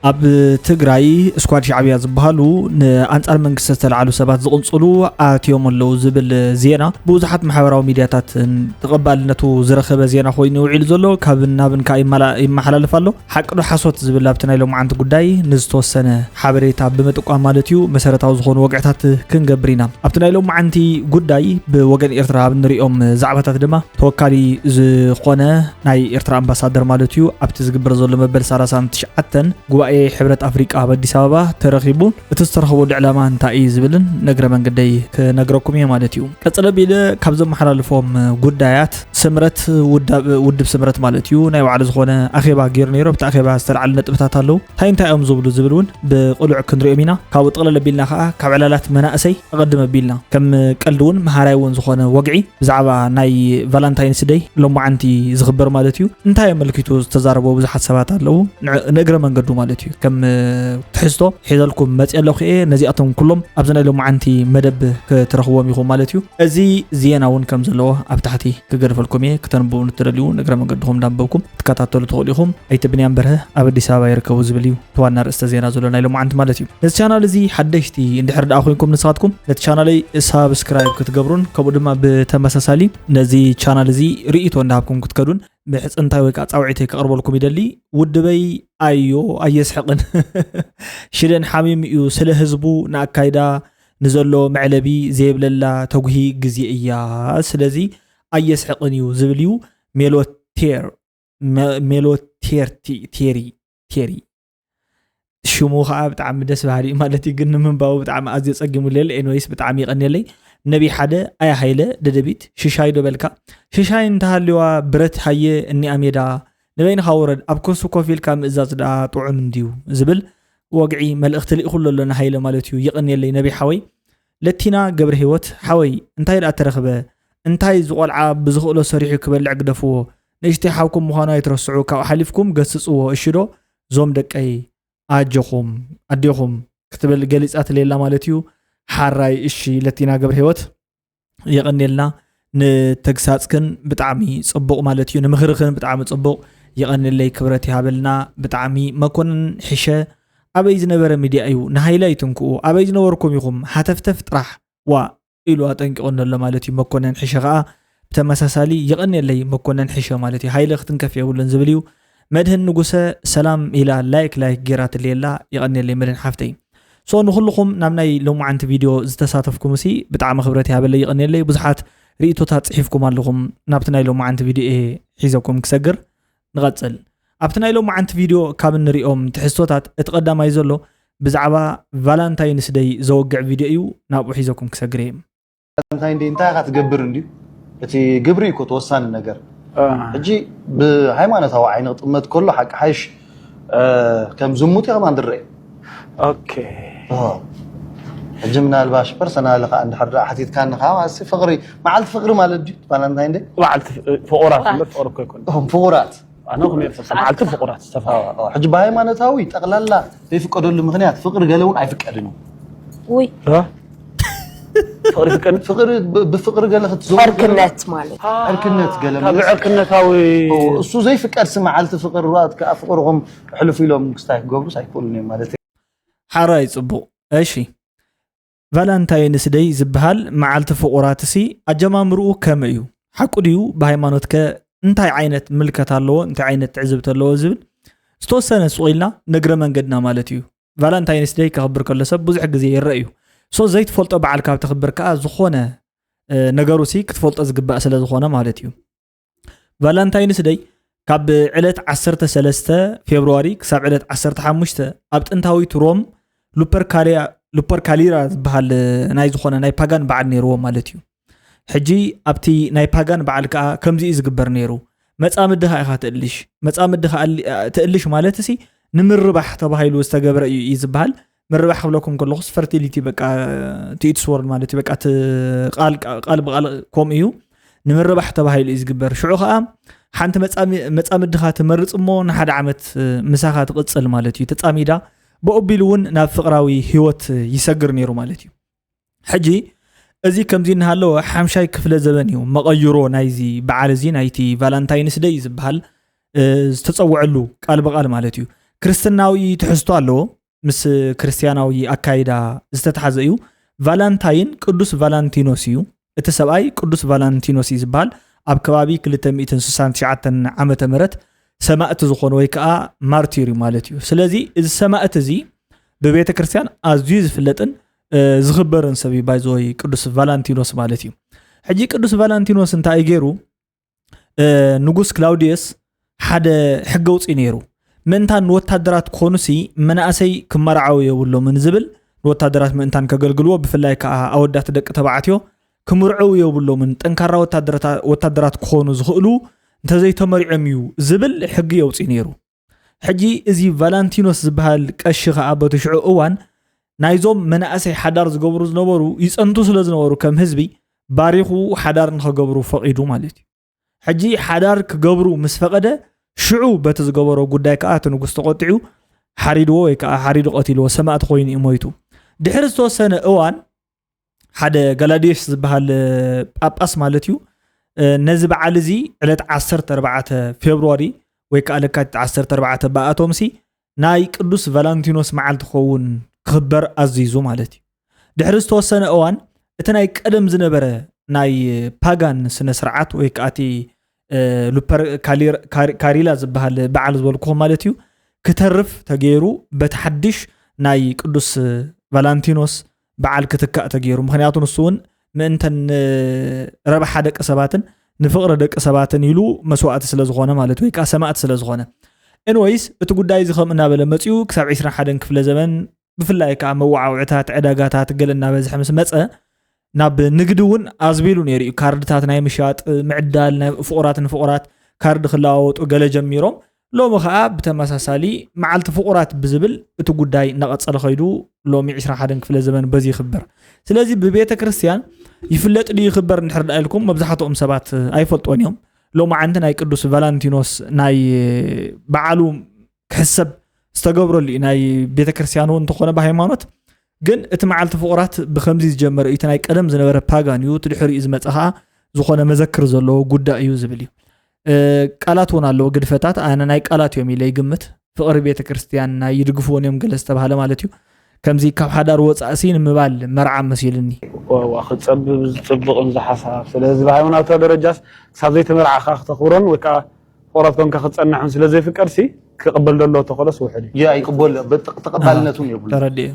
ኣብ ትግራይ ስኳድ ሻዕብያ ዝበሃሉ ንኣንጻር መንግስቲ ዝተልዓሉ ሰባት ዝቕንጽሉ ኣትዮም ኣለዉ ዝብል ዜና ብብዙሓት ማሕበራዊ ሚድያታት ተቐባልነቱ ዝረኸበ ዜና ኮይኑ ውዒሉ ዘሎ ካብን ናብን ከዓ ይመሓላለፍ ኣሎ። ሓቂ ዶ ሓሶት ዝብል ኣብቲ ናይ ሎማዓንቲ ጉዳይ ንዝተወሰነ ሓበሬታ ብምጥቋም ማለት እዩ መሰረታዊ ዝኾኑ ወግዕታት ክንገብር ኢና። ኣብቲ ናይ ሎማዓንቲ ጉዳይ ብወገን ኤርትራ ኣብ ንሪኦም ዛዕባታት ድማ ተወካሊ ዝኾነ ናይ ኤርትራ ኣምባሳደር ማለት እዩ ኣብቲ ዝግበር ዘሎ መበል ሰላሳን ትሽዓተን ጉባኤ ሕብረት ኣፍሪቃ ኣብ ኣዲስ ኣበባ ተረኺቡ እቲ ዝተረኸበሉ ዕላማ እንታይ እዩ ዝብልን ነግረ መንገደይ ክነግረኩም እየ ማለት እዩ። ቀጽለ ቢለ ካብ ዘመሓላልፎም ጉዳያት ስምረት ውድብ ስምረት ማለት እዩ ናይ ባዕሉ ዝኾነ ኣኼባ ገይሩ ነይሩ። ኣብቲ ኣኼባ ዝተልዓሉ ነጥብታት ኣለዉ። እንታይ እንታይ እዮም ዝብሉ ዝብል እውን ብቕሉዕ ክንሪኦም ኢና። ካብኡ ጥቕልል ኣቢልና ከዓ ካብ ዕላላት መናእሰይ ኣቐድም ኣቢልና ከም ቀልዲ እውን መሃራይ እውን ዝኾነ ወግዒ ብዛዕባ ናይ ቫላንታይንስ ደይ ሎማዓንቲ ዝኽበር ማለት እዩ እንታይ ኣመልኪቱ ዝተዛረበ ብዙሓት ሰባት ኣለዉ። ንእግረ መንገዱ ማለት እዩ ከም ትሕዝቶ ሒዘልኩም መፅእ ኣለኹ እየ። ነዚኣቶም ኩሎም ኣብዚ ናይ ሎማዓንቲ መደብ ክትረኽዎም ኢኹም ማለት እዩ። እዚ ዜና እውን ከም ዘለዎ ኣብ ታሕቲ ክገድፈልኩም እየ ክተንብቡ ንትደልዩ ንእግረ መንገድኹም እንዳንበብኩም ትከታተሉ ትኽእሉ ኢኹም። ኣይተ ብንያም በርሀ ኣብ ኣዲስ ኣበባ ይርከቡ ዝብል እዩ እቲ ዋና ርእስተ ዜና ዘሎ ናይ ሎማዓንቲ ማለት እዩ። ነዚ ቻናል እዚ ሓደሽቲ እንድሕር ደኣ ኮይንኩም ንስኻትኩም ነቲ ቻናለይ ሳብስክራይብ ክትገብሩን ከምኡ ድማ ብተመሳሳሊ ነዚ ቻናል እዚ ርእይቶ እንዳሃብኩም ክትከዱን ምሕፅንታይ ወይ ከዓ ፃውዒተይ ከቕርበልኩም ይደሊ። ውድበይ ኣዮ ኣየስሕቕን ሽደን ሓሚም እዩ ስለ ህዝቡ ንኣካይዳ ንዘሎ መዕለቢ ዘይብለላ ተጉሂ ግዜ እያ። ስለዚ ኣየስሕቕን እዩ ዝብል እዩ። ሜሎቴር ሜሎቴርቲ ቴሪ ቴሪ ሽሙ ከዓ ብጣዕሚ ደስ ባህሪ ማለት እዩ ግን ንምንባቡ ብጣዕሚ ኣዝዮ ፀጊሙ ሌል ኤንወይስ ብጣዕሚ ይቐንየለይ። ነቢ ሓደ ኣያ ሃይለ ደደቢት ሽሻይ ዶ በልካ ሽሻይ እንተሃልዋ ብረት ሃየ እኒኣ ሜዳ ንበይንኻ ውረድ ኣብ ኮሱ ኮፍ ኢልካ ምእዛዝ ደኣ ጥዑም እንድዩ ዝብል ወግዒ መልእኽቲ ልኢኹ ኣሎ ንሃይለ ማለት እዩ። ይቐንየለይ ነቢ ሓወይ። ለቲና ገብረ ህይወት ሓወይ እንታይ ደኣ ተረኽበ እንታይ ዝቆልዓ ብዝኽእሎ ሰሪሑ ክበልዕ ግደፍዎ። ንእሽተይ ሓውኩም ምዃኑ ኣይትረስዑ ካብኡ ሓሊፍኩም ገስጽዎ እሺ ዶ ዞም ደቀይ ኣጆኹም ኣዴኹም ክትብል ገሊጻትለይ ኣላ ማለት እዩ። ሓራይ እሺ ለቲና ገብረ ህይወት የቐንየልና። ንተግሳጽክን ብጣዕሚ ጽቡቕ ማለት እዩ ንምኽርኽን ብጣዕሚ ጽቡቕ። የቐንየለይ ክብረት ይሃበልና። ብጣዕሚ መኮንን ሕሸ ኣበይ ዝነበረ ሚድያ እዩ ንሃይለ ኣይትንክኡ ኣበይ ዝነበርኩም ኢኹም ሃተፍተፍ ጥራሕ ዋእ ኢሉ ኣጠንቂቑኒ ኣሎ ማለት እዩ። መኮነን ሕሸ ኸኣ ብተመሳሳሊ የቐንየለይ መኮነን ሕሸ ማለት እዩ። ሃይለ ክትንከፍ የብሉን ዝብል እዩ። መድህን ንጉሰ ሰላም ኢላ ላይክ ላይክ ጌራትለይ ኣላ የቐንየለይ መድህን ሓፍተይ። So ንኹልኹም ናብ ናይ ሎማዓንቲ ቪድዮ ዝተሳተፍኩምሲ ብጣዕሚ ክብረት ይሃበለይ የቐንየለይ። ብዙሓት ርእይቶታት ጽሒፍኩም ኣለኹም ናብቲ ናይ ሎማዓንቲ ቪድዮ እየ ሒዘኩም ክሰግር። ንቐጽል ኣብቲ ናይ ሎማዓንቲ ቪድዮ ካብ እንሪኦም ትሕዝቶታት እቲ ቀዳማይ ዘሎ ብዛዕባ ቫላንታይንስ ደይ ዘወግዕ ቪድዮ እዩ ናብኡ ሒዘኩም ክሰግር እየ። እንታይ እንዲ እንታይ ኢኻ ትገብር እንድዩ እቲ ግብሪ እኮ ተወሳኒ ነገር ሕጂ ብሃይማኖታዊ ዓይኒ ክጥመት ከሎ ሓቂ ሓይሽ ከም ዝሙት ኢኻ ማን ድረእ ኦኬ ሕጂ ምናልባሽ ፐርሰናል ኻ እንድሕር ደኣ ሓቲትካኒ ኻ ማለት ፍቕሪ መዓልቲ ፍቕሪ ማለት ድዩ ባላንታይን ደይ መዓልቲ ፍቑራት እምበር ፍቕሪ እኮ ኣይኮነ ፍቑራት ኣነ ከም ኤርትራ መዓልቲ ፍቑራት ዝተፋ ሕጂ ብሃይማኖታዊ ጠቕላላ ዘይፍቀደሉ ምክንያት ፍቕሪ ገለ እውን ኣይፍቀድን እዩ ውይ ፍቕሪ ፍቀድ ፍቕሪ ብ- ብፍቕሪ ገለ ክትዘው ዕርክነት ማለት ዕርክነት ገለ ካብ ማለት ዕርክነታዊ እሱ ዘይፍቀድ ሲ መዓልቲ ፍቕሪ ባት ከኣ ፍቕርኹም ሕልፍ ኢሎም ክስታይ ክገብሩስ ኣይክእሉን እዮም ማለት እዩ ሓራይ ጽቡቕ እሺ ቫላንታይንስ ደይ ዝበሃል መዓልቲ ፍቑራትሲ ኣጀማምርኡ ከመይ እዩ ሓቁ ድዩ ብሃይማኖትከ እንታይ ዓይነት ምልከት ኣለዎ እንታይ ዓይነት ትዕዝብቲ ኣለዎ ዝብል ዝተወሰነ ስቕ ኢልና ንግረ መንገድና ማለት እዩ ቫላንታይንስ ደይ ከኽብር ከሎ ሰብ ብዙሕ ግዜ ይረአ እዩ ሶ ዘይትፈልጦ በዓል ካብ ተኽብር ከዓ ዝኾነ ነገሩ ሲ ክትፈልጦ ዝግባእ ስለ ዝኾነ ማለት እዩ ቫላንታይንስ ደይ ካብ ዕለት ዓሰርተ ሰለስተ ፌብርዋሪ ክሳብ ዕለት ዓሰርተ ሓሙሽተ ኣብ ጥንታዊት ሮም ሉፐርካሊራ ዝበሃል ናይ ዝኾነ ናይ ፓጋን በዓል ነይርዎ ማለት እዩ ሕጂ ኣብቲ ናይ ፓጋን በዓል ከዓ ከምዚ እዩ ዝግበር ነይሩ መፃምድኻ ኢኻ ትእልሽ መፃምድኻ ትእልሽ ማለት ሲ ንምርባሕ ተባሂሉ ዝተገብረ እዩ እዩ ዝበሃል ምርባሕ ክብለኩም ከለኹስ ፈርቲሊቲ በቃ ትኢትስ ወርድ ማለት እዩ በቃ ቃል ብቃል ከምኡ እዩ ንምርባሕ ተባሂሉ እዩ ዝግበር ሽዑ ከዓ ሓንቲ መፃምድኻ ትመርፅ እሞ ንሓደ ዓመት ምሳኻ ትቕፅል ማለት እዩ ተፃሚዳ ብኦቢሉ እውን ናብ ፍቕራዊ ህይወት ይሰግር ነይሩ ማለት እዩ ሕጂ እዚ ከምዚ እናሃለወ ሓምሻይ ክፍለ ዘበን እዩ መቐይሮ ናይዚ በዓል እዚ ናይቲ ቫላንታይንስ ደይ ዝበሃል ዝተፀውዐሉ ቃል ብቃል ማለት እዩ ክርስትናዊ ትሕዝቶ ኣለዎ። ምስ ክርስትያናዊ ኣካይዳ ዝተተሓዘ እዩ። ቫላንታይን ቅዱስ ቫላንቲኖስ እዩ። እቲ ሰብኣይ ቅዱስ ቫላንቲኖስ እዩ ዝበሃል። ኣብ ከባቢ ክልተ ሚእትን ስሳን ትሽዓተን ዓመተ ምህረት ሰማእቲ ዝኾነ ወይ ከዓ ማርቲር እዩ ማለት እዩ። ስለዚ እዚ ሰማእቲ እዚ ብቤተ ክርስቲያን ኣዝዩ ዝፍለጥን ዝኽበርን ሰብ እዩ ባይዘወይ ቅዱስ ቫላንቲኖስ ማለት እዩ። ሕጂ ቅዱስ ቫላንቲኖስ እንታይ እዩ ገይሩ? ንጉስ ክላውዲየስ ሓደ ሕገ ውፅኢ ነይሩ። ምእንታን ንወታደራት ክኾኑሲ መናእሰይ ክመርዓው የብሎምን ዝብል፣ ንወታደራት ምእንታን ከገልግልዎ፣ ብፍላይ ከዓ ኣወዳት ደቂ ተባዕትዮ ክምርዕው የብሎምን፣ ጠንካራ ወታደራት ክኾኑ ዝኽእሉ እንተዘይተመሪዖም እዩ ዝብል ሕጊ የውፅእ ነይሩ። ሕጂ እዚ ቫላንቲኖስ ዝበሃል ቀሺ ከዓ በቲ ሽዑ እዋን ናይዞም መናእሰይ ሓዳር ዝገብሩ ዝነበሩ ይፀንቱ ስለ ዝነበሩ ከም ህዝቢ ባሪኹ ሓዳር ንኸገብሩ ፈቒዱ ማለት እዩ። ሕጂ ሓዳር ክገብሩ ምስ ፈቐደ ሽዑ በቲ ዝገበሮ ጉዳይ ከዓ እቲ ንጉስ ተቆጢዑ ሓሪድዎ ወይ ከዓ ሓሪዱ ቀቲልዎ ሰማእቲ ኮይኑ እዩ ሞይቱ። ድሕሪ ዝተወሰነ እዋን ሓደ ገላዲዮስ ዝበሃል ጳጳስ ማለት እዩ ነዚ በዓል እዚ ዕለት ዓሰርተ ኣርባዕተ ፌብርዋሪ ወይ ከዓ ለካቲት ዓሰርተ ኣርባዕተ ብኣቶምሲ ናይ ቅዱስ ቫላንቲኖስ መዓልቲ ክኸውን ክኽበር ኣዚዙ ማለት እዩ። ድሕሪ ዝተወሰነ እዋን እቲ ናይ ቀደም ዝነበረ ናይ ፓጋን ስነ ስርዓት ወይ ከዓ እቲ ሉፐር ካሪላ ዝበሃል በዓል ዝበልኩኹም ማለት እዩ ክተርፍ ተገይሩ በቲ ሓድሽ ናይ ቅዱስ ቫላንቲኖስ በዓል ክትካእ ተገይሩ። ምክንያቱ ንሱ እውን ምእንተን ረብሓ ደቂ ሰባትን ንፍቕሪ ደቂ ሰባትን ኢሉ መስዋእቲ ስለ ዝኾነ ማለት ወይ ከዓ ሰማእቲ ስለ ዝኾነ። ኤንወይስ እቲ ጉዳይ እዚ ከም እናበለ መፂኡ ክሳብ ዕስራን ሓደን ክፍለ ዘመን ብፍላይ ከዓ መወዓውዕታት ዕዳጋታት ገለ እናበዝሐ ምስ መፀ ናብ ንግዲ እውን ኣዝቢሉ ነይሩ እዩ። ካርድታት ናይ ምሻጥ ምዕዳል ናይ ፍቑራት ንፍቑራት ካርድ ክለዋወጡ ገለ ጀሚሮም። ሎሚ ከዓ ብተመሳሳሊ መዓልቲ ፍቑራት ብዝብል እቲ ጉዳይ እናቐፀለ ከይዱ ሎሚ ዕስራን ሓደን ክፍለ ዘመን በዚ ይኽበር። ስለዚ ብቤተ ክርስቲያን ይፍለጥ ድዩ ይኽበር እንድሕር ደኣ ኢልኩም መብዛሕትኦም ሰባት ኣይፈልጦን እዮም። ሎሚ ዓንቲ ናይ ቅዱስ ቫላንቲኖስ ናይ በዓሉ ክሕሰብ ዝተገብረሉ እዩ ናይ ቤተ ክርስቲያን እውን እንተኾነ ብሃይማኖት ግን እቲ መዓልቲ ፍቑራት ብከምዚ ዝጀመረ እዩ። እቲ ናይ ቀደም ዝነበረ ፓጋን እዩ። እቲ ድሕሪኡ ዝመፀ ከዓ ዝኾነ መዘክር ዘለዎ ጉዳይ እዩ ዝብል እዩ። ቃላት እውን ኣለዎ ግድፈታት ኣነ ናይ ቃላት እዮም ኢለ ይግምት። ፍቕሪ ቤተ ክርስቲያን ናይ ይድግፍዎን እዮም ገለ ዝተባሃለ ማለት እዩ። ከምዚ ካብ ሓዳር ወፃእሲ ንምባል መርዓ መሲልኒ። ክፀብብ ዝፅብቕ እዚ ሓሳብ ስለ ህዝቢ ሃይማኖታዊ ደረጃስ ክሳብ ዘይተመርዓኻ ክተኽብሮን ወይ ከዓ ፍቕረት ኮንካ ክትፀንሕን ስለ ዘይፍቀድሲ ክቕበል ደሎ ተኸሎስ ውሕድ እዩ። ያ ይቕበል ተቐባልነት እውን የብሉ። ተረድኤ።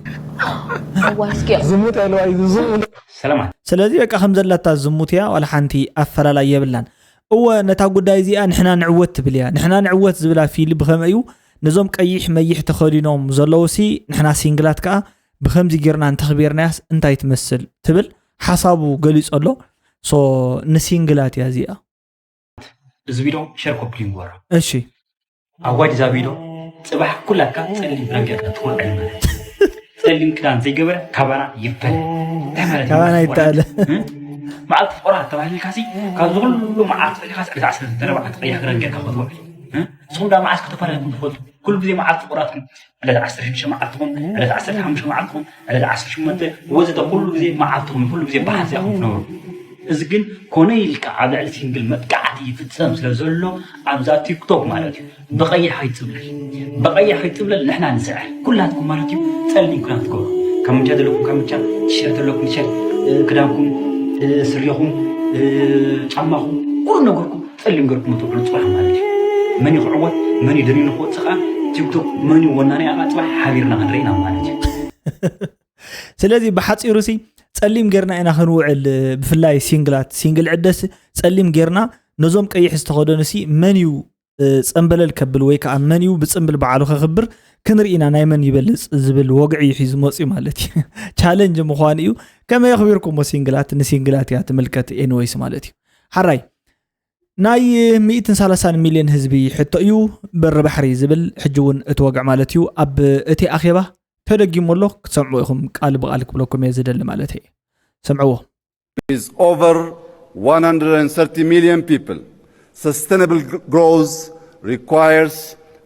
ዝሙት ኣይለዋይ ዝም ሰላማት ስለዚ በቃ ከም ዘላታ ዝሙት እያ ዋላ ሓንቲ ኣፈላላይ የብላን። እወ ነታ ጉዳይ እዚኣ ንሕና ንዕወት ትብል እያ። ንሕና ንዕወት ዝብላ ፊል ብኸመ እዩ ነዞም ቀይሕ መይሕ ተኸዲኖም ዘለዉ ሲ ንሕና ሲንግላት ከኣ ብኸምዚ ጌርና እንተኽቢርናያስ እንታይ ትመስል ትብል ሓሳቡ ገሊጹ ኣሎ። ሶ ንሲንግላት እያ እዚኣ። እዚ ቪድዮ ሸር ኮፒ ሊንክ ወራ እሺ ኣዋጅ እዛ ቪድዮ ጽባሕ ኩላትካ ጸሊም ክዳን ጌርካ ትወልዐል ማለት እዩ። ጸሊም ክዳን ዘይገበረ ካባና ይበል እንታይ ማለት እዩ? ካባና ይተኣለ። እ? መዓልቲ ፍቑራት ተባሂልካ ሲ ካብዚ ኩሉ መዓልቲ ፈሊኻስ ዕለት ዓሰርተ ኣርባዕተ ቀይሕ ክዳን ጌርካ ክትወልዕ እ? ንስኹም ዳ መዓስ ከተፈላለኹም ትፈልጡ? ኩሉ ግዜ መዓልቲ ፍቑራትኩም ዕለት ዓሰርተ ሽዱሽተ መዓልትኹም ዕለት ዓሰርተ ሓሙሽተ መዓልትኹም ዕለት ዓሰርተ ሸሞንተ ወዘተ ኩሉ ግዜ መዓልትኹም ኩሉ ግዜ ብሓንሳ ኢኹም ትነብሩ። እዚ ግን ኮነ ኢልካ ኣብ ልዕሊ ሲንግል መጥቃዕቲ ይፍጸም ስለ ዘሎ ኣብዛ ቲክቶክ ማለት እዩ ብቐይሕ ከይትጽብለል ብቐይሕ ከይትጽብለል ንሕና ንስዕር ኩላትኩም ማለት እዩ ጸሊም ክዳን ትገብሩ ካምቻ ዘለኩም ካምቻ ቲሸርት ዘለኩም ቲሸርት ክዳንኩም ስሪኹም ጫማኹም ኩሉ ነገርኩም ጸሊም ገርኩም ትውዕሉ ጽባሕ ማለት እዩ መን ይኽዕወት መን ይደንዩ ንክወጽእ ከዓ ቲክቶክ መን ይወናኒ ኣኻ ጽባሕ ሓቢርና ክንርኢ ኢና ማለት እዩ ስለዚ ብሓፂሩ ሲ ጸሊም ጌርና ኢና ክንውዕል ብፍላይ ሲንግላት ሲንግል ዕደስ ጸሊም ጌርና ነዞም ቀይሕ ዝተኸደኑ ሲ መን እዩ ጸምበለል ከብል ወይ ከዓ መን እዩ ብጽምብል በዓሉ ከኽብር ክንርኢ ኢና ናይ መን ይበልጽ ዝብል ወግዒ እዩ ሒዙ መፅዩ ማለት እዩ ቻለንጅ ምዃኑ እዩ ከመይ ኣኽቢርኩሞ ሲንግላት ንሲንግላት እያ ትምልከት ኤንወይስ ማለት እዩ ሓራይ ናይ ሚእትን ሰላሳን ሚልዮን ህዝቢ ሕቶ እዩ በሪ ባሕሪ ዝብል ሕጂ እውን እቲ ወግዒ ማለት እዩ ኣብ እቲ ኣኼባ ተደጊሙ ኣሎ ክትሰምዕዎ ኢኹም ቃል ብቃል ክብለኩም እየ ዝደሊ ማለት እየ ሰምዕዎ With over one hundred thirty million people, sustainable growth requires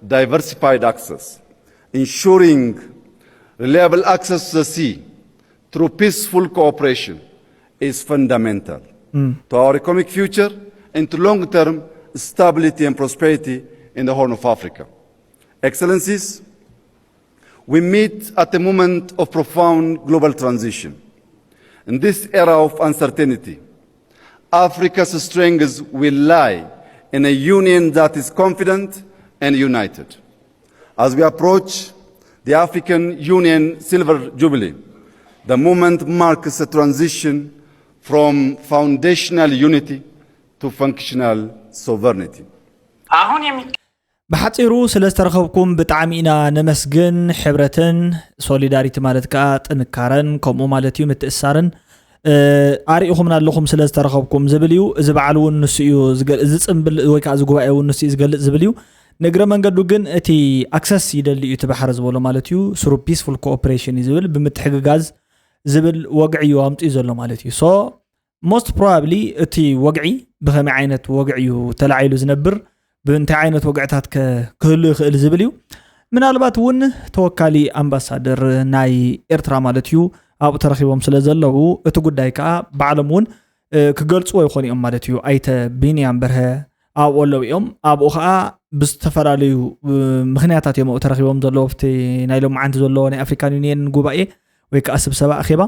diversified access. Ensuring reliable access to the sea through peaceful cooperation is fundamental to our economic future and to long-term stability and prosperity in the Horn of Africa. Excellencies, We meet at a moment of profound global transition. In this era of uncertainty, Africa's strength will lie in a union that is confident and united. As we approach the African Union Silver Jubilee, the moment marks a transition from foundational unity to functional sovereignty. ብሓፂሩ ስለ ዝተረኸብኩም ብጣዕሚ ኢና ነመስግን። ሕብረትን ሶሊዳሪቲ ማለት ከዓ ጥንካረን ከምኡ ማለት እዩ ምትእሳርን ኣርኢኹምና ኣለኹም ስለ ዝተረኸብኩም ዝብል እዩ። እዚ በዓል እውን ንሱ እዩ እዚ ፅምብል ወይ ከዓ እዚ ጉባኤ እውን ንሱ እዩ ዝገልፅ ዝብል እዩ። ንእግረ መንገዱ ግን እቲ ኣክሰስ ይደሊ እዩ እቲ ባሕሪ ዝበሎ ማለት እዩ። ስሩ ፒስፉል ኮኦፕሬሽን እዩ ዝብል ብምትሕግጋዝ ዝብል ወግዒ እዩ ኣምፅኡ ዘሎ ማለት እዩ። ሶ most probably እቲ ወግዒ ብኸመይ ዓይነት ወግዒ እዩ ተላዒሉ ዝነብር፣ ብእንታይ ዓይነት ወግዕታት ከ ክህሉ ይኽእል ዝብል እዩ። ምናልባት እውን ተወካሊ ኣምባሳደር ናይ ኤርትራ ማለት እዩ ኣብኡ ተረኺቦም ስለ ዘለዉ እቲ ጉዳይ ከዓ ባዕሎም እውን ክገልፅዎ ይኾኑ እዮም ማለት እዩ። ኣይተ ቢንያም በርሀ ኣብኡ ኣለዉ እዮም። ኣብኡ ከዓ ብዝተፈላለዩ ምኽንያታት እዮም ኣብኡ ተረኺቦም ዘለዉ ኣብቲ ናይ ሎማዓንቲ ዘሎ ናይ ኣፍሪካን ዩኒየን ጉባኤ ወይ ከዓ ስብሰባ ኣኼባ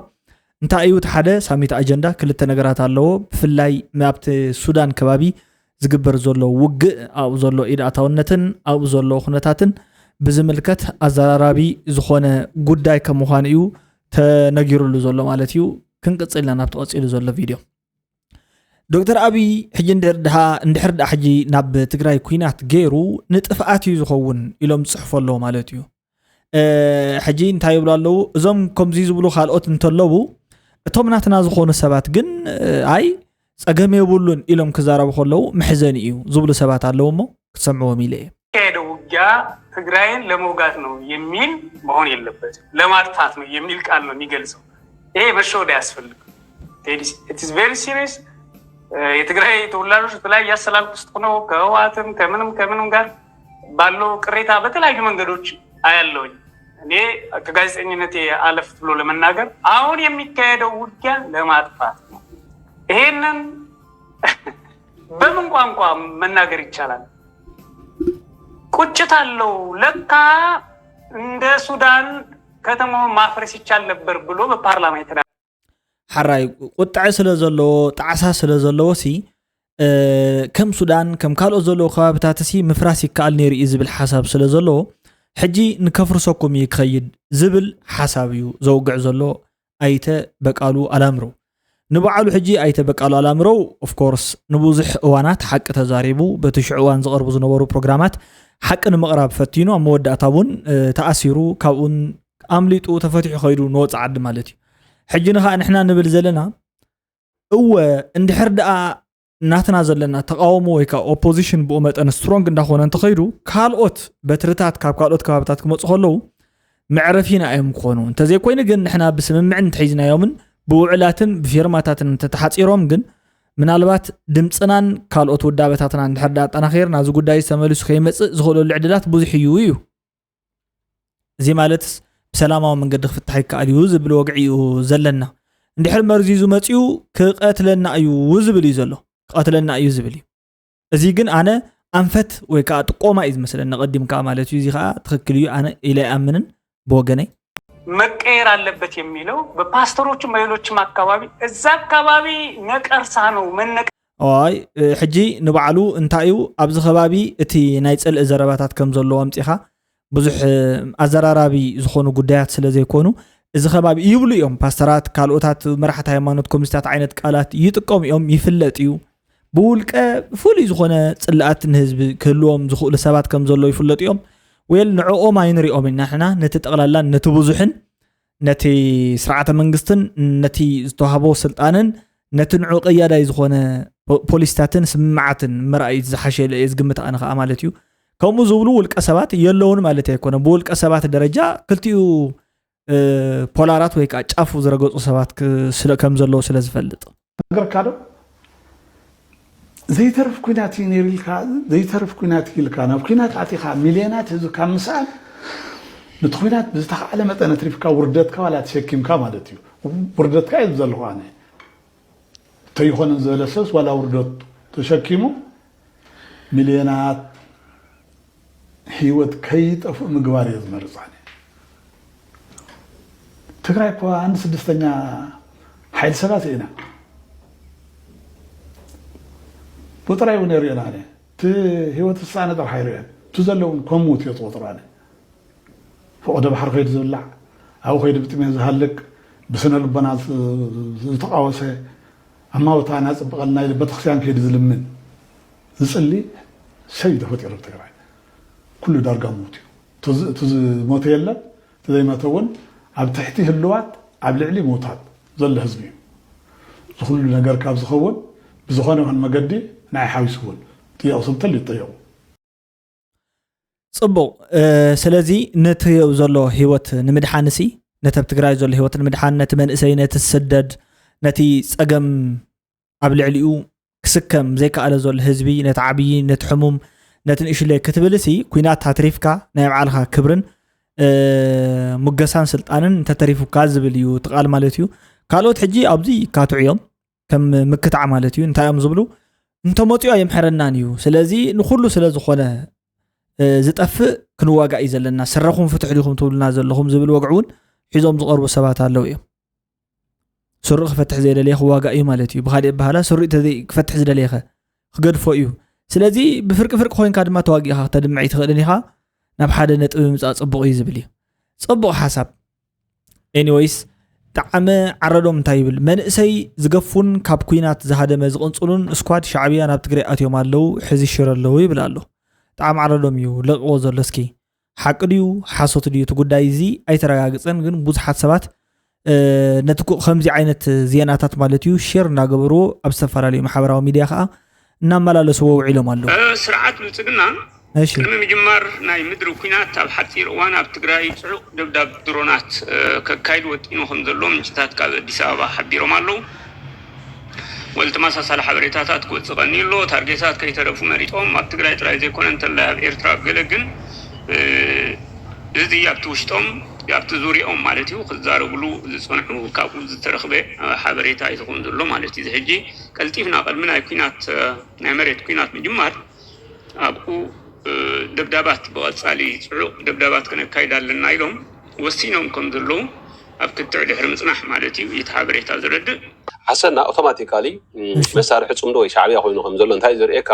እንታይ እዩ እቲ ሓደ ሳሚት ኣጀንዳ ክልተ ነገራት ኣለዎ። ብፍላይ ኣብቲ ሱዳን ከባቢ ዝግበር ዘሎ ውግእ ኣብኡ ዘሎ ኢድ ኣታውነትን ኣብኡ ዘሎ ኩነታትን ብዝምልከት ኣዘራራቢ ዝኾነ ጉዳይ ከም ምዃኑ እዩ ተነጊሩሉ ዘሎ ማለት እዩ። ክንቅፅል ኢና ናብቲ ቀፂሉ ዘሎ ቪድዮ። ዶክተር ኣብይ ሕጂ እንድሕር ድኣ ሕጂ ናብ ትግራይ ኩናት ገይሩ ንጥፍኣት እዩ ዝኸውን ኢሎም ዝፅሕፉ ኣለዉ ማለት እዩ። ሕጂ እንታይ ይብሉ ኣለዉ እዞም ከምዚ ዝብሉ ካልኦት እንተለዉ እቶም ናትና ዝኾኑ ሰባት ግን ኣይ ፀገም የብሉን ኢሎም ክዛረቡ ከለዉ መሕዘኒ እዩ ዝብሉ ሰባት ኣለዉ እሞ ክትሰምዕዎም ኢለ እየ። የሚካሄደው ውጊያ ትግራይን ለመውጋት ነው የሚል መሆን የለበትም፣ ለማጥፋት ነው የሚል ቃል ነው የሚገልጸው። ይሄ መሸወድ አያስፈልግም። It is very serious። የትግራይ ተወላጆች በተለያየ አሰላለፍ ውስጥ ሆነው ከህወሓትም ከምንም ከምንም ጋር ባለው ቅሬታ በተለያዩ መንገዶች አያለውኝ። እኔ ከጋዜጠኝነቴ አለፍ ብሎ ለመናገር አሁን የሚካሄደው ውጊያ ለማጥፋት ነው። ይሄንን በምን ቋንቋ መናገር ይቻላል? ቁጭት አለው። ለካ እንደ ሱዳን ከተማውን ማፍረስ ይቻል ነበር ብሎ በፓርላማ የተናገረ ሓራይ ቁጥዐ ስለ ዘለዎ ጣዕሳ ስለ ዘለዎ ሲ ከም ሱዳን ከም ካልኦት ዘለዎ ከባብታት ሲ ምፍራስ ይከኣል ነይሩ እዩ ዝብል ሓሳብ ስለ ዘለዎ ሕጂ ንከፍርሰኩም እዩ ክኸይድ ዝብል ሓሳብ እዩ ዘውግዕ ዘሎ ኣይተ በቃሉ ኣላምረው። ንበዓሉ ሕጂ ኣይተ በቃሉ ኣላምረው ኦፍኮርስ ንብዙሕ እዋናት ሓቂ ተዛሪቡ በቲ ሽዑ እዋን ዝቐርቡ ዝነበሩ ፕሮግራማት ሓቂ ንምቕራብ ፈቲኑ ኣብ መወዳእታ እውን ተኣሲሩ ካብኡን ኣምሊጡ ተፈቲሑ ከይዱ ንወፃ ዓዲ ማለት እዩ። ሕጂ ንኸዓ ንሕና ንብል ዘለና እወ እንድሕር ደኣ ናትና ዘለና ተቃውሞ ወይ ከዓ ኦፖዚሽን ብኡ መጠን ስትሮንግ እንዳኾነ እንተኸይዱ ካልኦት በትርታት ካብ ካልኦት ከባብታት ክመፁ ከለዉ መዕረፊና እዮም ክኾኑ። እንተዘይኮይኑ ግን ንሕና ብስምምዕን እንተሒዝናዮምን ብውዕላትን ብፊርማታትን እንተተሓፂሮም ግን ምናልባት ድምፅናን ካልኦት ውዳበታትና እንድሕር ዳ ኣጠናኺርና እዚ ጉዳይ ተመሊሱ ከይመፅእ ዝኽእለሉ ዕድላት ብዙሕ እዩ እዩ። እዚ ማለትስ ብሰላማዊ መንገዲ ክፍታሕ ይከኣል እዩ ዝብል ወግዒ እዩ ዘለና። እንድሕር መርዚዙ መፂኡ ክቐትለና እዩ ዝብል እዩ ዘሎ። ክቐትለና እዩ ዝብል እዩ። እዚ ግን ኣነ ኣንፈት ወይ ከዓ ጥቆማ እዩ ዝመስለኒ ኣቐዲምካ ማለት እዩ። እዚ ከዓ ትኽክል እዩ ኣነ ኢለ ኣይኣምንን ብወገነይ። መቀየር አለበት የሚለው በፓስተሮችም በሌሎችም አካባቢ እዛ አካባቢ ነቀርሳ ነው መነቀ ኣይ ሕጂ ንባዕሉ እንታይ እዩ ኣብዚ ከባቢ እቲ ናይ ፅልኢ ዘረባታት ከም ዘለዎ ኣምፂኻ ብዙሕ ኣዘራራቢ ዝኾኑ ጉዳያት ስለ ዘይኮኑ እዚ ከባቢ ይብሉ እዮም ፓስተራት ካልኦታት መራሕቲ ሃይማኖት ከምዚታት ዓይነት ቃላት ይጥቀሙ እዮም ይፍለጥ እዩ ብውልቀ ፍሉይ ዝኾነ ፅላኣት ንህዝቢ ክህልዎም ዝኽእሉ ሰባት ከም ዘሎ ይፍለጡ እዮም well ንዕኦም ኣይንሪኦም ኢና ንሕና ነቲ ጠቕላላን ነቲ ብዙሕን ነቲ ስርዓተ መንግስትን ነቲ ዝተዋህቦ ስልጣንን ነቲ ንዑ ቀያዳይ ዝኾነ ፖሊስታትን ስምምዓትን ምርኣይ ዝሓሸ ኢለ እየ ዝግምት ኣነ ከዓ ማለት እዩ ከምኡ ዝብሉ ውልቀ ሰባት የለውን ማለት ኣይኮነ ብውልቀ ሰባት ደረጃ ክልቲኡ ፖላራት ወይ ከዓ ጫፉ ዝረገፁ ሰባት ከም ዘለዉ ስለ ዝፈልጥ ነገርካ ዶ ዘይተርፍ ኩናት እዩ ነይሩ ኢልካ ዘይተርፍ ኩናት ኢልካ ናብ ኩናት ኣቲኻ ሚልዮናት ህዝቢ ካብ ምስኣን ነቲ ኩናት ብዝተኻእለ መጠን ኣትሪፍካ ውርደትካ ዋላ ተሸኪምካ ማለት እዩ ውርደትካ እዩ ዘለኹ ኣነ ተይኾነ ዝበለ ሰብስ ዋላ ውርደት ተሸኪሙ ሚልዮናት ህይወት ከይጠፍእ ምግባር እየ ዝመርፅ ኣነ ትግራይ እኮ አንድ ስድስተኛ ሓይል ሰባት ኢና። ብጥራይ እውን ሪኦና ኣነ እቲ ህይወት ፍስሓነ ጥራሕ ኣይርእዮን። እቲ ዘለውን ከም ሙት እዮ ዝቆፅሮ ኣነ። ፈቐዶ ባሕሪ ከይዱ ዝብላዕ፣ ኣብኡ ከይዱ ብጥሜት ዝሃልቅ፣ ብስነ ልቦና ዝ- ዝተቃወሰ፣ ኣማውታና ጽብቐልና ኢሉ ቤተክርስትያን ከይዱ ዝልምን ዝጽሊ ሰብ እዩ ተፈጢሩ ኣብ ትግራይ። ኩሉ ዳርጋ ሙት እዩ። እቲ ዝ- እቲ ዝሞተ የለን፣ እቲ ዘይሞተ እውን ኣብ ትሕቲ ህልዋት ኣብ ልዕሊ ምውታት ዘሎ ህዝቢ እዩ። እዚ ኩሉ ነገር ካብ ዝኸውን ብዝኾነ ይኹን መገዲ ንዓይ ሓዊሱ እውን እቲ የቕስም ተል ይጠየቑ። ጽቡቕ። ስለዚ ነቲ ዘሎ ህይወት ንምድሓንሲ፣ ነቲ ኣብ ትግራይ ዘሎ ህይወት ንምድሓን፣ ነቲ መንእሰይ፣ ነቲ ዝስደድ፣ ነቲ ጸገም ኣብ ልዕሊኡ ክስከም ዘይከኣለ ዘሎ ህዝቢ፣ ነቲ ዓብዪ፣ ነቲ ሕሙም፣ ነቲ ንእሽለይ ክትብልሲ፣ ኲናት ኣትሪፍካ ናይ ባዕልኻ ክብርን ሙገሳን ስልጣንን እንተተሪፉካ ዝብል እዩ እቲ ቃል ማለት እዩ። ካልኦት ሕጂ ኣብዚ ይካትዑ እዮም። ከም ምክታዕ ማለት እዩ። እንታይ እዮም ዝብሉ? እንተመፅኡ ኣየምሕረናን እዩ። ስለዚ ንኩሉ ስለ ዝኾነ ዝጠፍእ ክንዋጋእ እዩ ዘለና። ስረኹም ፍትሑ ዲኹም ትብሉና ዘለኹም ዝብል ወግዒ እውን ሒዞም ዝቐርቡ ሰባት ኣለዉ እዮም። ስሩእ ክፈትሕ ዘይደለየ ክዋጋእ እዩ ማለት እዩ። ብካሊእ ኣበሃላ ስሩእ ክፈትሕ ዝደለየኸ ክገድፎ እዩ። ስለዚ ብፍርቂ ፍርቂ ኮይንካ ድማ ተዋጊእኻ ክተድምዕ ይትኽእልን ኢኻ። ናብ ሓደ ነጥቢ ምምፃእ ፅቡቕ እዩ ዝብል እዩ። ፅቡቕ ሓሳብ። ኤኒወይስ ጣዕመ ዓረዶም እንታይ ይብል? መንእሰይ ዝገፉን ካብ ኲናት ዝሃደመ ዝቕንፅሉን ስኳድ ሻዕብያ ናብ ትግራይ ኣትዮም ኣለዉ፣ ሕዚ ሽረ ኣለዉ ይብል ኣሎ። ጣዕሚ ዓረዶም እዩ ለቕዎ ዘሎ። እስኪ ሓቂ ድዩ ሓሶት ድዩ እቲ ጉዳይ እዚ ኣይተረጋግፀን፣ ግን ብዙሓት ሰባት ነቲ ከምዚ ዓይነት ዜናታት ማለት እዩ ሼር እናገበርዎ ኣብ ዝተፈላለዩ ማሕበራዊ ሚድያ ከዓ እናመላለስዎ ውዒሎም ኣለዉ። ስርዓት ብልፅግና ቅድሚ ምጅማር ናይ ምድሪ ኲናት ኣብ ሓፂር እዋን ኣብ ትግራይ ፅዑቕ ደብዳብ ድሮናት ከካይድ ወጢኑ ከም ዘሎ ምንጭታት ካብ ኣዲስ ኣበባ ሓቢሮም ኣለዉ። ወልተመሳሳሊ ሓበሬታታት ክወፅእ ቀኒዩ ኣሎ። ታርጌታት ከይተረፉ መሪጦም ኣብ ትግራይ ጥራይ ዘይኮነ እንተላይ ኣብ ኤርትራ ኣብ ገለ ግን እዚ ኣብቲ ውሽጦም ኣብቲ ዙሪኦም ማለት እዩ ክዛረብሉ ዝፀንሑ ካብኡ ዝተረኽበ ሓበሬታ እዩ ዝኸውን ዘሎ ማለት እዩ። ሕጂ ቀልጢፍና ቅድሚ ናይ ኲናት ናይ መሬት ኲናት ምጅማር ኣብኡ ደብዳባት ብቐፃሊ ፅዑቕ ደብዳባት ክነካይድ ኣለና ኢሎም ወሲኖም ከም ዘለዉ ኣብ ክትዕ ድሕሪ ምፅናሕ ማለት እዩ እቲ ሓበሬታ ዝረድእ። ሓሰና ኣውቶማቲካሊ መሳርሒ ፅምዶ ወይ ሻዕብያ ኮይኑ ከም ዘሎ እንታይ ዘርእየካ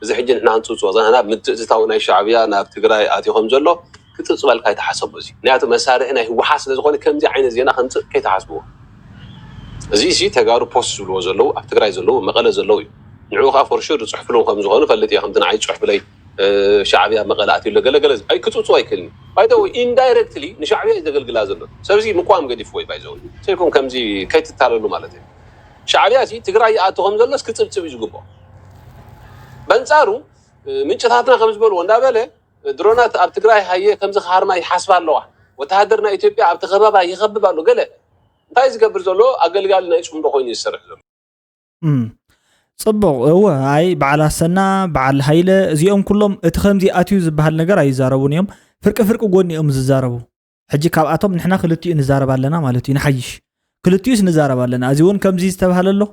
እዚ ሕጂ ንሕና ክንፅውፅዎ ዘለና ምትእትታው ናይ ሻዕብያ ናብ ትግራይ ኣትዩ ከም ዘሎ ክፅብፅበልካ ኣይተሓሰቦ እዚ ምክንያቱ መሳርሒ ናይ ህወሓት ስለዝኾነ ከምዚ ዓይነት ዜና ከምፅእ ከይተሓስብዎ እዚ ሲ ተጋሩ ፖስት ዝብልዎ ዘለዉ ኣብ ትግራይ ዘለዉ መቐለ ዘለዉ እዩ ንዕኡ ከዓ ፎርሹር ዝፅሕፍሉ ከም ዝኾኑ ፈልጥ እየ ከምቲ ንዓይ ዝፅሕፍለይ ሻዕብያ መቐለ ኣትዩ ኣሎ ገለገለ ኣይ ክፅውፅዎ ኣይክእልን እዩ ባይደወ ኢንዳይረክትሊ ንሻዕብያ እዩ ዘገልግላ ዘሎ ሰብ እዚ ምቋም ገዲፍዎ እዩ ባይዘው ሰይኩም ከምዚ ከይትታለሉ ማለት እዩ ሻዕብያ እዚ ትግራይ ይኣቱ ከም ዘሎስ ክፅብፅብ እዩ ዝግብኦ በንፃሩ ምንጭታትና ከም ዝበልዎ እንዳበለ ድሮናት ኣብ ትግራይ ሃየ ከምዚ ክሃርማ ይሓስባ ኣለዋ ወተሃደር ናይ ኢትዮጵያ ኣብቲ ከባባ ይኸብብ ኣሎ ገለ እንታይ ዝገብር ዘሎ ኣገልጋሊ ናይ ፅምዶ ኮይኑ ዝሰርሕ ዘሎ ፅቡቕ እወ ኣይ በዓል ኣሰና በዓል ሃይለ እዚኦም ኩሎም እቲ ከምዚ ኣትዩ ዝበሃል ነገር ኣይዛረቡን እዮም ፍርቂ ፍርቂ ጎኒ እዮም ዝዛረቡ ሕጂ ካብኣቶም ንሕና ክልቲኡ ንዛረብ ኣለና ማለት እዩ ንሓይሽ ክልቲኡስ ንዛረብ ኣለና እዚ እውን ከምዚ ዝተባሃለ ኣሎ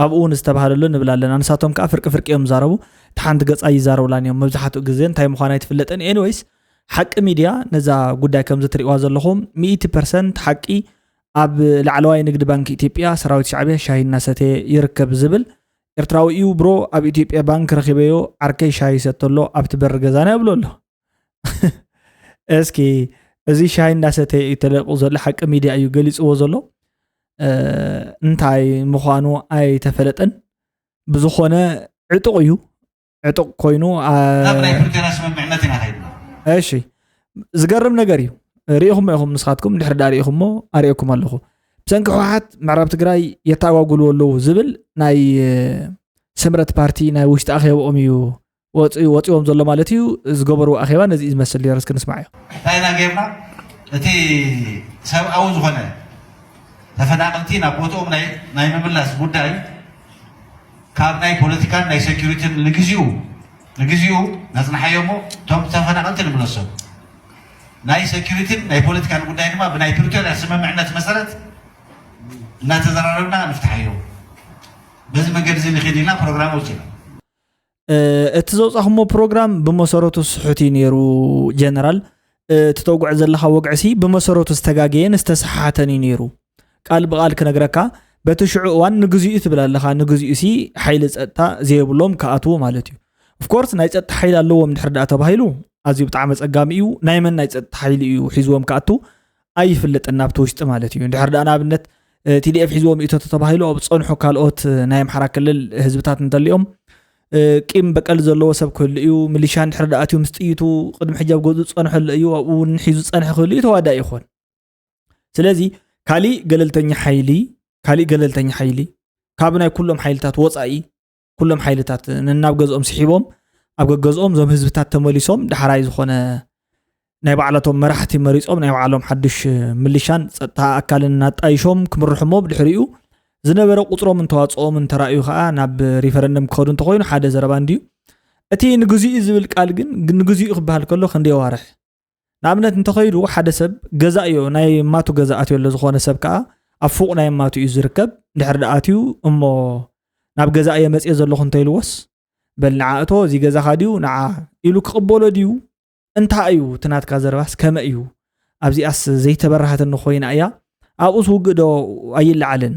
ኣብኡ እውን ዝተባሃለ ኣሎ ንብል ኣለና ንሳቶም ከዓ ፍርቂ ፍርቂ እዮም ዛረቡ እቲ ሓንቲ ገፃ ይዛረቡላን እዮም መብዛሕትኡ ግዜ እንታይ ምዃን ኣይትፍለጥን ኤኒወይስ ሓቂ ሚድያ ነዛ ጉዳይ ከምዚ ትሪእዋ ዘለኹም ሚእቲ ፐርሰንት ሓቂ ኣብ ላዕለዋይ ንግዲ ባንክ ኢትዮጵያ ሰራዊት ሻዕብያ ሻሂ እናሰተየ ይርከብ ዝብል ኤርትራዊ እዩ ብሮ ኣብ ኢትዮጵያ ባንክ ረኺበዮ ዓርከይ ሻሂ ይሰተሎ ኣብቲ በሪ ገዛና ይብሎ ኣሎ እስኪ እዚ ሻሂ እንዳሰተየ እዩ ተለቁ ዘሎ ሓቂ ሚድያ እዩ ገሊፅዎ ዘሎ እንታይ ምዃኑ ኣይተፈለጠን ብዝኾነ ዕጡቕ እዩ ዕጡቕ ኮይኑ ናብ ናይ ፕሪቶርያ ስምምዕነት ኢና ከይድና እሺ ዝገርም ነገር እዩ ርኢኹሞ ኢኹም ንስኻትኩም ድሕሪ ዳ ርኢኹሞ ኣርእየኩም ኣለኹ ብሰንኪ ህወሓት ምዕራብ ትግራይ የተኣጓጉልዎ ኣለዉ ዝብል ናይ ስምረት ፓርቲ ናይ ውሽጢ ኣኼብኦም እዩ ወፂዎም ዘሎ ማለት እዩ ዝገበርዎ ኣኼባ ነዚ እዩ ዝመስል ነሩ እስኪ ንስማዕ እዩ እንታይ ኢና ጌርና እቲ ሰብኣዊ ዝኾነ ተፈናቐልቲ ናብ ቦትኦም ናይ ምምላስ ጉዳይ ካብ ናይ ፖለቲካን ናይ ሴኩሪቲን ንግዚኡ ንግዚኡ ነፅንሓዮ እሞ እቶም ተፈናቐልቲ ንምለሶም ናይ ሴኩሪቲን ናይ ፖለቲካን ጉዳይ ድማ ብናይ ፕሪቶርያ ስምምዕነት መሰረት እናተዘራረብና ንፍትሓዮ በዚ መንገዲ እዚ ንክድ ኢልና ፕሮግራም ኣውፂና እቲ ዘውፃኹሞ ፕሮግራም ብመሰረቱ ስሑት እዩ ነይሩ ጀነራል እቲ ተጉዕ ዘለኻ ወግዕሲ ብመሰረቱ ዝተጋገየን ዝተሰሓሓተን እዩ ነይሩ። ቃል ብቓል ክነግረካ፣ በቲ ሽዑ እዋን ንግዚኡ ትብል ኣለኻ። ንግዚኡሲ ሓይሊ ጸጥታ ዘየብሎም ክኣትዉ ማለት እዩ። ኦፍኮርስ ናይ ጸጥታ ሓይሊ ኣለዎም ድሕር ደኣ ተባሂሉ ኣዝዩ ብጣዕሚ ኣጸጋሚ እዩ። ናይ መን ናይ ጸጥታ ሓይሊ እዩ ሒዝዎም ክኣቱ ኣይፍለጥን ናብቲ ውሽጢ ማለት እዩ። ድሕር ደኣ ንኣብነት ቲዲኤፍ ሒዝዎም ይእቶ ተባሂሉ ኣብ ጸንሑ ካልኦት ናይ ኣምሓራ ክልል ህዝብታት እንተሊኦም ቂም በቀል ዘለዎ ሰብ ክህሉ እዩ። ሚሊሻ እንድሕር ደኣ ኣትዩ ምስ ጥይቱ ቅድሚ ሕጂ ኣብ ገዝኡ ዝጸንሐ ኣሎ እዩ። ኣብኡ እውን ሒዙ ዝጸንሐ ክህሉ እዩ። ተዋዳኢ ይኾን። ስለዚ ካሊእ ገለልተኛ ሓይሊ ካሊእ ገለልተኛ ሓይሊ ካብ ናይ ኩሎም ሓይልታት ወፃኢ ኩሎም ሓይልታት ነናብ ገዝኦም ስሒቦም ኣብ ገገዝኦም እዞም ህዝብታት ተመሊሶም ዳሕራይ ዝኾነ ናይ ባዕላቶም መራሕቲ መሪፆም ናይ ባዕሎም ሓዱሽ ምልሻን ፀጥታ ኣካልን እናጣይሾም ክምርሕሞ ብድሕሪኡ ዝነበረ ቁፅሮም እንተዋፅኦም እንተራእዩ ከዓ ናብ ሪፈረንደም ክኸዱ እንተኮይኑ ሓደ ዘረባ እንድዩ። እቲ ንግዚኡ ዝብል ቃል ግን ንግዚኡ ክበሃል ከሎ ክንደይ ኣዋርሕ ንኣብነት እንተኸይዱ ሓደ ሰብ ገዛእዮ ናይ ማቱ ገዛ ኣትዮ ኣሎ ዝኾነ ሰብ ከዓ ኣብ ፉቕ ናይ ማቱ እዩ ዝርከብ ድሕር ደኣትዩ እሞ ናብ ገዛ እየ መፅየ ዘለኹ እንተኢልዎስ በል ንዓ እቶ እዚ ገዛኻ ድዩ ንዓ ኢሉ ክቕበሎ ድዩ እንታይ እዩ እቲ ናትካ ዘረባስ ከመ እዩ ኣብዚኣስ ዘይተበራሃተኒ ኮይና እያ ኣብኡስ ውግእ ዶ ኣይለዓልን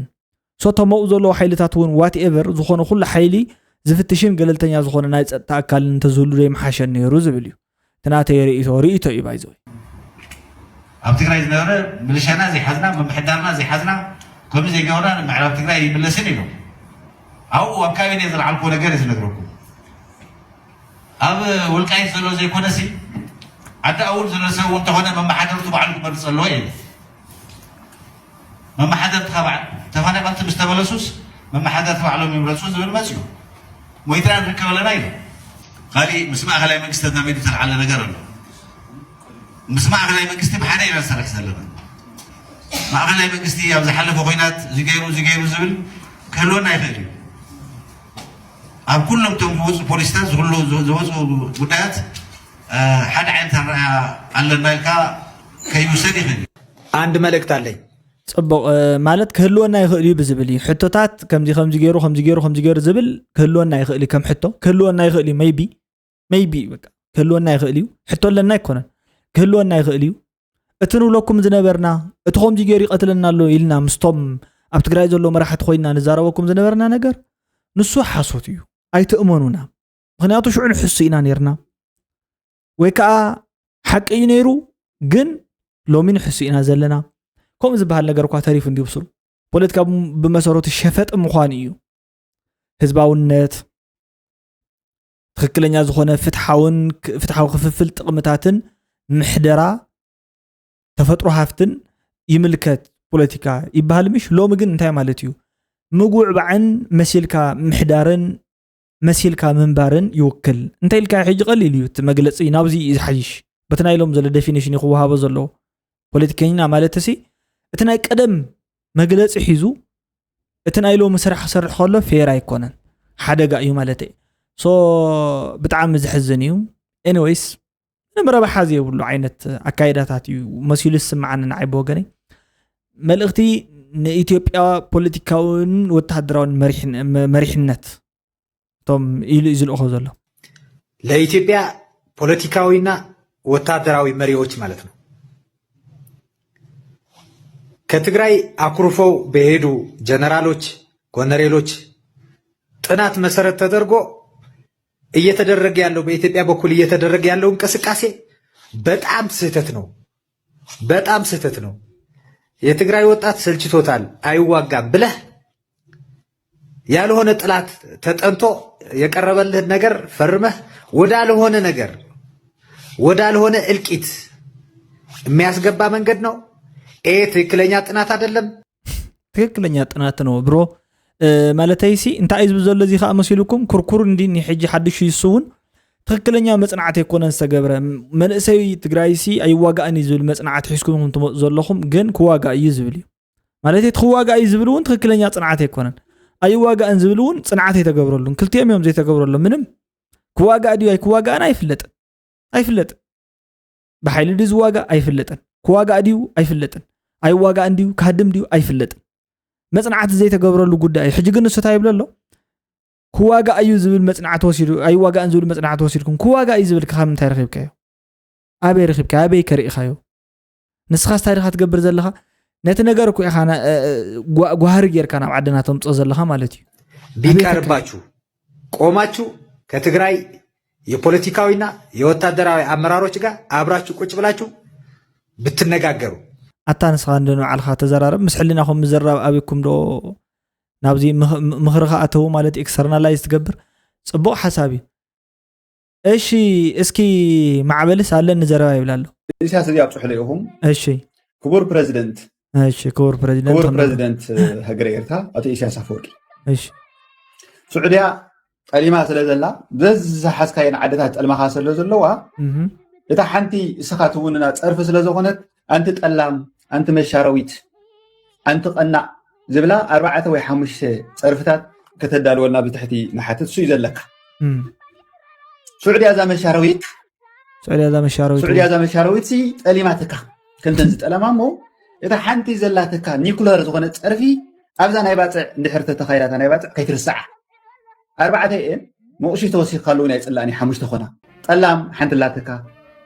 ሶቶም ኣብኡ ዘለዉ ሓይልታት እውን ዋትኤቨር ዝኾነ ኩሉ ሓይሊ ዝፍትሽን ገለልተኛ ዝኾነ ናይ ፀጥታ ኣካልን እንተዝህሉ ዶ ይምሓሸን ነይሩ ዝብል እዩ እቲ ናተይ ርእይቶ ርእይቶ እዩ ባይዘወይ ኣብ ትግራይ ዝነበረ ምልሻና ዘይሓዝና ምምሕዳርና ዘይሓዝና ከምዚ ዘይገበርና ንምዕራብ ትግራይ ይምለስን ኢሎም ኣብኡ ኣብ ካቢኔ ዝለዓልኩዎ ነገር እዩ ዝነግረኩም ኣብ ወልቃይት ዘሎ ዘይኮነሲ ዓዲ ኣውል ዘሎ ሰብ እውን ተኾነ መመሓደርቱ ባዕሉ ክመርፅ ኣለዎ ኢለ መመሓደርቲ ተፈናቀልቲ ምስ ተመለሱስ መመሓደርቲ ባዕሎም ይምረፁ ዝብል መፅዩ ሞይትና ንርከብ ኣለና ኢሉ ካሊእ ምስ ማእኸላይ መንግስቲ ተዛሚዱ ተልዓለ ነገር ኣሎ ምስ ማእኸላይ መንግስቲ ብሓደ ኢና ንሰርሕ ዘለና ማእኸላይ መንግስቲ ኣብ ዝሓለፈ ኮይናት ዝገይሩ ዝገይሩ ዝብል ክህልወና ይኽእል እዩ ኣብ ኩሎም እቶም ዝወፁ ፖሊሲታት ዝኩሉ ዝወፁ ጉዳያት ሓደ ዓይነት ኣረኣያ ኣለና ኢልካ ከይውሰድ ይኽእል እዩ። አንድ መልእክት አለኝ። ፅቡቕ ማለት ክህልወና ይኽእል እዩ ብዝብል እዩ ሕቶታት ከምዚ ከምዚ ገይሩ ከምዚ ገይሩ ከምዚ ገይሩ ዝብል ክህልወና ይኽእል እዩ ከም ሕቶ ክህልወና ይኽእል እዩ maybe maybe በቃ ክህልወና ይኽእል እዩ ሕቶ ኣለና ኣይኮነን ክህልወና ይኽእል እዩ እቲ ንብለኩም ዝነበርና እቲ ከምዚ ገይሩ ይቐትለና ኣሎ ኢልና ምስቶም ኣብ ትግራይ ዘሎ መራሕቲ ኮይንና ንዛረበኩም ዝነበርና ነገር ንሱ ሓሶት እዩ ኣይትእመኑና ምኽንያቱ ሽዑ ንሕሱ ኢና ነርና ወይ ከዓ ሓቂ እዩ ነይሩ ግን ሎሚ ንሕሱ ኢና ዘለና ከምኡ ዝበሃል ነገር እኳ ተሪፉ እንዲዩ ብስሩ ፖለቲካ ብመሰረቱ ሸፈጥ ምዃኑ እዩ ህዝባውነት ትኽክለኛ ዝኾነ ፍትሓውን ፍትሓዊ ክፍፍል ጥቕምታትን ምሕደራ ተፈጥሮ ሃፍትን ይምልከት ፖለቲካ ይበሃል ምሽ ሎሚ ግን እንታይ ማለት እዩ ምጉዕባዕን መሲልካ ምሕዳርን መሲልካ ምንባርን ይውክል እንተ ኢልካ ሕጂ ቀሊል እዩ እቲ መግለፂ ናብዚ እዩ ዝሓይሽ በቲ ናይ ሎም ዘሎ ዴፊኒሽን እዩ ክወሃቦ ዘለዎ ፖለቲከኛ ማለት ሲ እቲ ናይ ቀደም መግለፂ ሒዙ እቲ ናይ ሎሚ ስራሕ ክሰርሕ ከሎ ፌር ኣይኮነን ሓደጋ እዩ ማለት ሶ ብጣዕሚ ዝሕዝን እዩ ኤኒወይስ ምንም ረብሓ ዘይብሉ ዓይነት ኣካይዳታት እዩ መሲሉ ዝስምዓኒ ንዓይ ብወገነይ መልእኽቲ ንኢትዮጵያ ፖለቲካውን ወታደራውን መሪሕነት እቶም ኢሉ እዩ ዝልእኾ ዘሎ ለኢትዮጵያ ፖለቲካዊና ወታደራዊ መሪዎች ማለት ነው። ከትግራይ አኩርፈው በሄዱ ጀነራሎች፣ ኮነሬሎች ጥናት መሰረት ተደርጎ እየተደረገ ያለው በኢትዮጵያ በኩል እየተደረገ ያለው እንቅስቃሴ በጣም ስህተት ነው። በጣም ስህተት ነው። የትግራይ ወጣት ሰልችቶታል አይዋጋም ብለህ ያልሆነ ጥላት ተጠንቶ የቀረበልህን ነገር ፈርመህ ወዳልሆነ ነገር ወዳልሆነ እልቂት የሚያስገባ መንገድ ነው። ይሄ ትክክለኛ ጥናት አይደለም። ትክክለኛ ጥናት ነው ብሮ። ማለተይሲ እንታይ እዩ ዝብል ዘሎ እዚ ከዓ መሲልኩም ኩርኩር እንዲ ሕጂ ሓድሽ ይሱ እውን ትክክለኛ መፅናዕቲ ኣይኮነን ዝተገብረ መንእሰይ ትግራይሲ ኣይዋጋእን እዩ ዝብል መፅናዕቲ ሒዝኩም ትመፁ ዘለኹም ግን ክዋጋእ እዩ ዝብል እዩ ማለት እቲ ክዋጋእ እዩ ዝብል እውን ትክክለኛ ፅንዓት ኣይኮነን ኣይዋጋእን ዝብል እውን ፅንዓት ኣይተገብረሉን ክልቲኦም እዮም ዘይተገብረሎም ምንም ክዋጋእ ድዩ ኣይክዋጋእን ኣይፍለጥን ኣይፍለጥን ብሓይሊ ድዩ ዝዋጋእ ኣይፍለጥን ክዋጋእ ድዩ ኣይፍለጥን ኣይዋጋእን ድዩ ክሃድም ድዩ ኣይፍለጥን መፅናዕቲ ዘይተገብረሉ ጉዳይ እዩ ሕጂ ግን ንሱ እንታይ ይብሎ ኣሎ ክዋጋእ እዩ ዝብል መፅናዕቲ ወሲዱ ኣይዋጋእን ዝብል መፅናዕቲ ወሲድኩም ክዋጋእ እዩ ዝብል ካብ ምንታይ ረኺብካዮ ኣበይ ረኺብካዮ? ኣበይ ከ ርኢኻዮ? ንስኻስ እንታይ ዲኻ ትገብር ዘለኻ? ነቲ ነገር እኮ ኢኻ ና- እ- እ- ጓ- ጓህሪ ጌርካ ናብ ዓድና ተምፅኦ ዘለኻ ማለት እዩ። ኣበይ ተካ- ቢቀርባችሁ ቆማችሁ ከትግራይ የፖለቲካዊና የወታደራዊ አመራሮች ጋር አብራችሁ ቁጭ ብላችሁ ብትነጋገሩ። ኣታ ንስኻ እንደ ንባዕልኻ ተዘራረብ፣ ምስ ሕሊናኹም ምዝራብ ኣብኩም ዶ ናብዚ ምኽ- ምኽርኻ ኣተው ማለት ኤክስተርናላይዝ ትገብር? ፅቡቕ ሓሳብ እዩ። እሺ፣ እስኪ ማዕበልስ ኣለኒ ዘረባ ይብል ኣሎ። ኢሳያስ እዚ ኣብፅሑ ኢኹም። እሺ ክቡር ፕረዚደንት እሺ፣ ክቡር ፕረዚደንት ክቡር ከምዚ- ፕረዚደንት ሃገረ ኤርትራ ኣቶ ኢሳያስ ኣፈወርቂ፣ እሺ ስዑድያ ጠሊማ ስለ ዘላ፣ በዚ ዝሓዝካየን ዓድታት ጠልማኻ ስለ ዘለዋ፣ እህ፣ እታ ሓንቲ እስኻ ትውንና ፀርፊ ስለ ዝኾነት፣ ኣንቲ ጠላም፣ ኣንቲ መሻረዊት፣ ኣንቲ ቀናእ ዝብላ ኣርባዕተ ወይ ሓሙሽተ ፀርፍታት ከተዳልወልና ብትሕቲ ንሓትት። እሱ እዩ ዘለካ። እም። ስዑድያ እዛ መሻረዊት ስዑድያ እዛ መሻረዊት ስዑድያ እዛ መሻረዊት ሲ ጠሊማትካ፣ ከምተን ዝጠለማ እሞ፣ እታ ሓንቲ ዘላትካ ኒኩለር ዝኾነ ፀርፊ ኣብዛ ናይ ባፅዕ እንድሕር ተተኻይዳታ ናይ ባፅዕ ከይትርስዓ። ኣርባዕተ እየን፣ መቑሺ ተወሲኽካ ኣለዉ ናይ ፅላእኒ ሓሙሽተ ኮና። ጠላም ሓንቲ ላትካ፣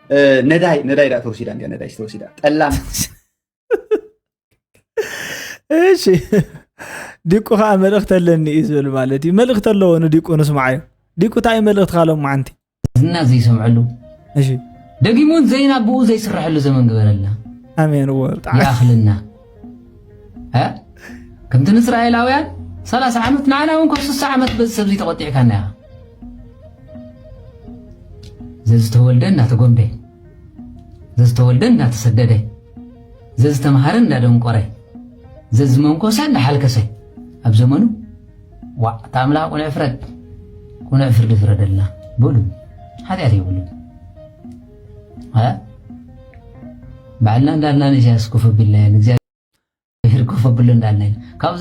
እ፣ ነዳይ ነዳይ ዳ ተወሲዳ እንዲያ፣ ነዳይ ተወሲዳ። ጠላም እሺ፣ ዲቁ ከዓ መልእኽቲ ኣለኒ እዩ ዝብል ማለት እዩ። መልእኽቲ ኣለዎ ንዲቁ፣ ንስማዓዮ። ዲቁ እንታይ እዩ መልእኽትኻ ሎማዓንቲ? ዝና ዘይሰምዐሉ እሺ ደጊሙን ዘይናብኡ ዘይስረሐሉ ዘመን ግበረልና። ኣሜን። እዎ ብጣዕሚ ይኣኽልና። እ? ከምቲ ንእስራኤላውያን ሰላሳ ዓመት፣ ንዓና እውን ካብ ስሳ ዓመት በዚ ሰብዚ ተቆጢዕካና ኢኻ። ዘዝተወልደ እናተጎምደ፣ ዘዝተወልደ እናተሰደደ፣ ዘዝተምሃረ እንዳደንቆረ፣ ዘዝመንኮሰ እንዳሓልከሰ ኣብ ዘመኑ፣ ዋእ፣ እታ ኣምላኽ ቁኑዕ ፍረድ፣ ቁኑዕ ፍርዲ ፍረደልና በሉ። ሓጢኣት የብሉን። እ? ባዕልና እንዳልና ንእስያስ ኮፍ ኣቢልና ኢና፣ ንእግዚኣብሔር ኮፍ ኣብሎ እንዳልና ኢና። ካብ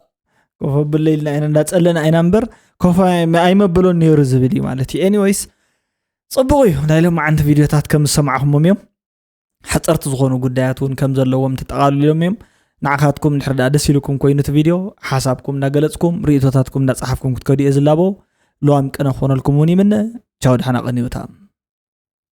ኮፍ ኣብሎ ኢልና ኢና እንዳጸለና ኢና እምበር ኮፍ ኣይ- ኣይመበሎን ነይሩ ዝብል እዩ ማለት እዩ። ኤኒወይስ፣ ጽቡቕ እዩ። ናይ ሎማዓንቲ ቪድዮታት ከም ዝሰማዕኹሞም እዮም። ሓጸርቲ ዝኾኑ ጉዳያት እውን ከም ዘለዎም ተጠቓሊሎም እዮም። ንዓኻትኩም እንድሕር ደኣ ደስ ኢልኩም ኮይኑ እቲ ቪድዮ፣ ሓሳብኩም እንዳገለጽኩም፣ ርእይቶታትኩም እንዳጸሓፍኩም ክትከዱ እየ ዝላቦ። ልዋም ቅነ ክኾነልኩም እውን ይምነ። ቻው፣ ደሓና ቀንዩታ።